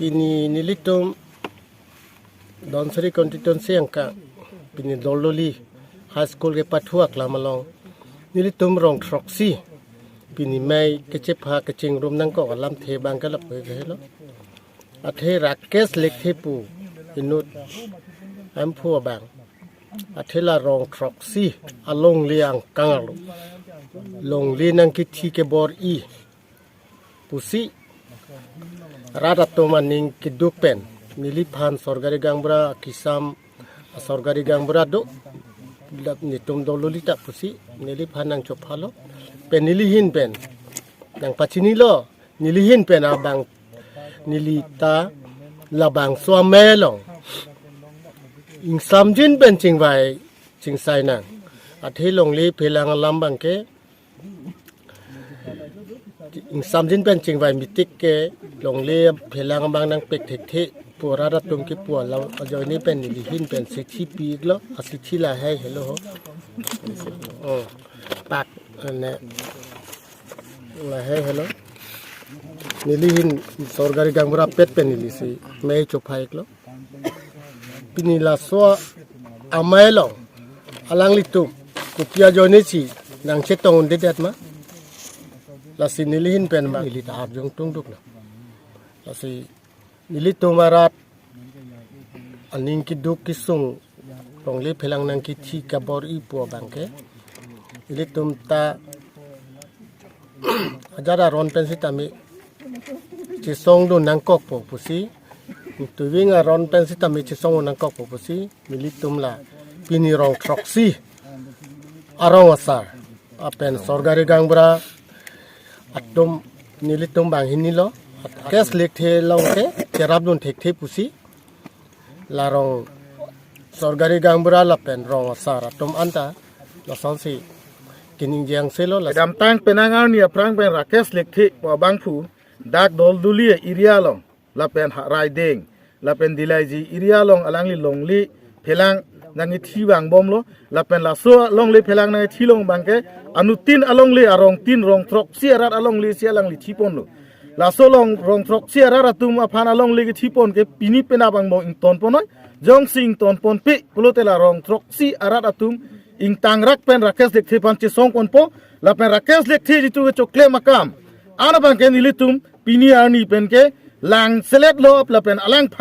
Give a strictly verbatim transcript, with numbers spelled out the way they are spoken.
Pini nelitum Dhansiri constituency angka, pini Doldoli High School kepathu aklam along nelitum rong throksi pini mei kechepha kechingrum nangkok alamthe abang ke lapu helo. Athe Rakesh Lekthe pu inut Amphu abang, athe la rong throksi alongle angkang arlo longle nangkethi kebor-i pusi rat atum aning keduk pen neliphan sorkari gaonbura kisam, sorkari gaonbura do, netum Doldoli ta pusi neliphan nangchophalo, pen nelihin pen nangpachinilo, nelihin pen abang, nelita labangso amei along ingsamjin pen chingvai chingsai nang. Athe longle phelang alam abang ke ingsamjin pen chingvai mitik ke longle phelang abang nangpek thekthe pu rat atum kipu alam ajoine pen nelihin pen sithi pi-iklo, asithi lahei helo ho. Oh, pak ne lahei helo. Nelihin sorkari gaonbura pet pen nelisi mei chopha-iklo. Pini laso amei along alanglitum kopi ajoine si nangchetong undedet ma? Lasi nelihin pen ma neli ta arjong tungduklo. Lasi nelitum arat aning keduk kesung longle phelang nangkethi kabor-i pu abang ke nelitum ta ajat aron pen sitame chesongdun nangkokpo pusi, tuiving aron pen sitame chesongdun nangkokpo pusi nelitum la pini rong throksi arong asar apen sorkari gaonbura atum nelitum banghinilo. Rakesh Lekthe along ke cherapdun thekthe pusi la rong sorkari gaonbura lapen rong asar atum anta lasonsi keningje angselo. La kedamtang penang arni aphrang pen Rakesh Lekthe pu abangphu dak Doldoli area along lapen ha Raideng lapen Dilaiji area along alangli longle phelang nangkethi vangbomlo, lapen laso longle phelang nangkethi along abang ke anuttin alongle arong tin rong throksi arat alongle si alangli thiponlo. Laso along rong throksi arat atum aphan alongle kethipon ke pini penap angbong ingtonponnoi, jongsi ingtonponpe pulote la rong throksi arat atum ingtangrak pen Rakesh Lekthe aphan chesongponpo, lapen Rakesh Lekthe jitu kechoklem akam an abang ke nelitum pini arni pen ke langseletlo lapen alangphan